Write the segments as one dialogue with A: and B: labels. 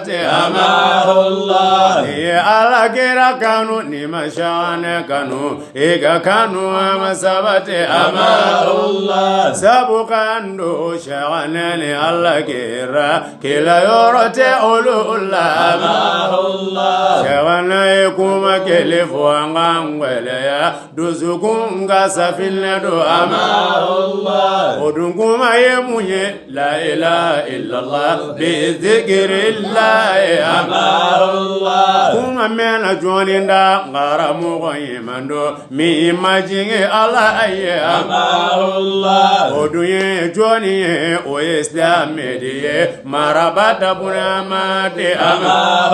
A: sabati
B: Allah.
A: Ni ye Ala kira kanu n'i ma Sɛkinɛ kanu i ka kanu a ma sabati
B: Allah.
A: Sabu kan don Sɛkinɛ ni Ala kira kila yɔrɔ tɛ olu la
B: Allah.
A: Sɛkinɛ ye kuma kelen fɔ an k'an gɛlɛya dusukun ka safinɛ don a ma
B: Allah.
A: O dun kuma ye mun ye la ilaha illallah bi zikirillahi
B: Allah.
A: Kuma mɛnna jɔnni da karamɔgɔ ɲuman don min ma jigin Ala ye
B: Allah.
A: O dun ye jɔnni ye o ye silamɛ de ye maraba dabunamadi
B: Allah.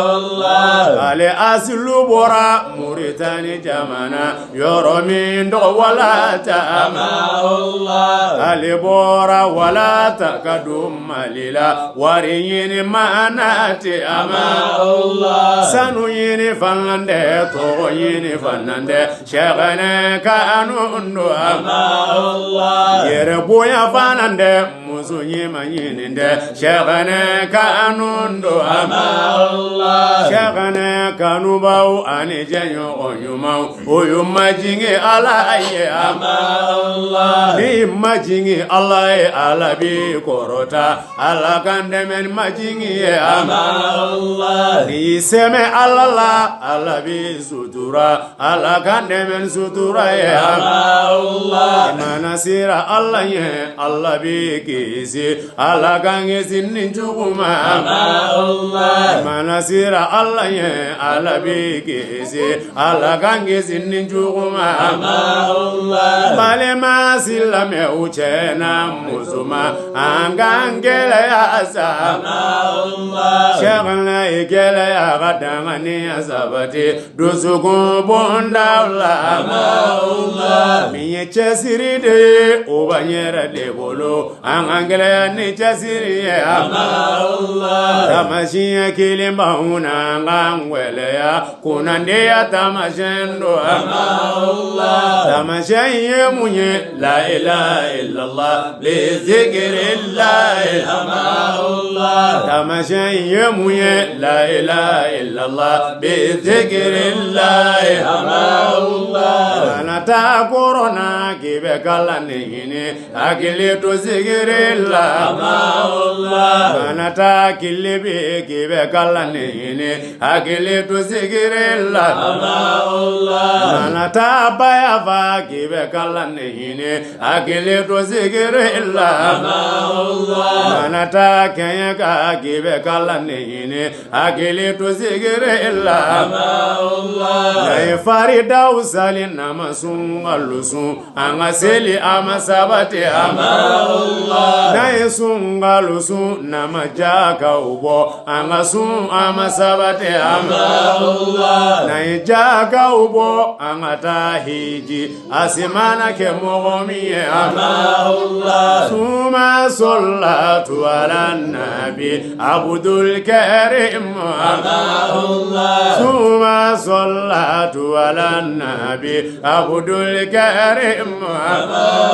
A: Ale asulu bɔra Muritani jamana yɔrɔ min tɔgɔ Walata
B: Allah.
A: Ale bɔra Walata ka don Mali la wari ɲini maana tɛ a ma
B: Allah.
A: Sanu ɲini fana tɛ tɔgɔ ɲini fana tɛ Sɛkinɛ kanu don a ma
B: Allah.
A: Yɛrɛ bonya fana tɛ muso ɲuman ɲini tɛ Sɛkinɛ kanu don a ma
B: Allah.
A: Sɛkinɛ kanubaw ani jɛɲɔgɔn ɲumanw o y'u majigin Ala ye a ma
B: Allah.
A: Ni majigin Ala ye Ala b'i kɔrɔta Ala k'an dɛmɛ ni majigin ye a ma
B: Allah.
A: N'i y'i sɛmɛ Ala la Ala b'i sutura Ala k'an dɛmɛ ni sutura ye a ma
B: Allah.
A: I mana siran Ala ɲɛ Ala b'i kisi Ala k'an kisi ni jugu ma
B: Allah.
A: I mana siran Ala ɲɛ Ala b'i kisi Ala k'an kisi ni jugu ma
B: Allah.
A: Balima silamɛw cɛ n'a muso ma an k'an gɛlɛya sa
B: Allah.
A: Sɛkinɛ ye gɛlɛya ka danganiya sabati dusukun bondaw la
B: Allah.
A: Min ye cɛsiri de ye o b'an yɛrɛ de bolo an k'an gɛlɛya ni cɛsiri ye
B: Allah.
A: Taamasiyɛn kelen b'anw na an k'an gɛlɛya kunnandiya taamasiyɛn don
B: Allah.
A: Taamasiyɛn ye mun ye la ilaha illallah bi zikirillahi
B: Allah.
A: Taamasiyɛn ye mun ye la ilaha illallah bi zikirillahi
B: Allah.
A: Kana taa kɔrɔn na k'i bɛ kalan de ɲini hakili to zikiri la
B: Allah.
A: Kana taa kilibi k'i bɛ kalan de ɲini hakili to zikiri la
B: Allah.
A: Kana taa bayafa k'i bɛ kalan de ɲini hakili to zikiri la
B: Allah.
A: Kana taa kɛɲɛka k'i bɛ kalan de ɲini hakili to zikiri la
B: Allah.
A: Na ye faridaw sali n'a ma sun kalo sun an ka seli a ma sabati a ma
B: Allah.
A: N'a ye sun kalo sun n'a ma jakaw bɔ an ka sun a ma sabati a ma
B: Allah.
A: N'a ye jakaw bɔ an ka taa hiji a si mana kɛ mɔgɔ min ye a ma
B: Allah.
A: Suma salatu ala nabi Abdul Karim
B: Allah.
A: Suma salatu ala nabi Abdul Karim
B: Allah.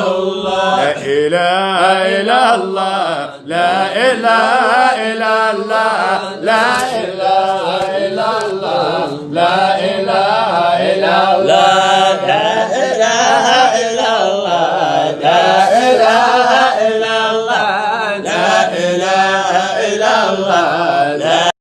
A: La ilaha illallah la ilaha illallah la ilaha illallah la ilaha illallah
B: La ilaha illallah. La ilaha illallah. La ilaha illallah.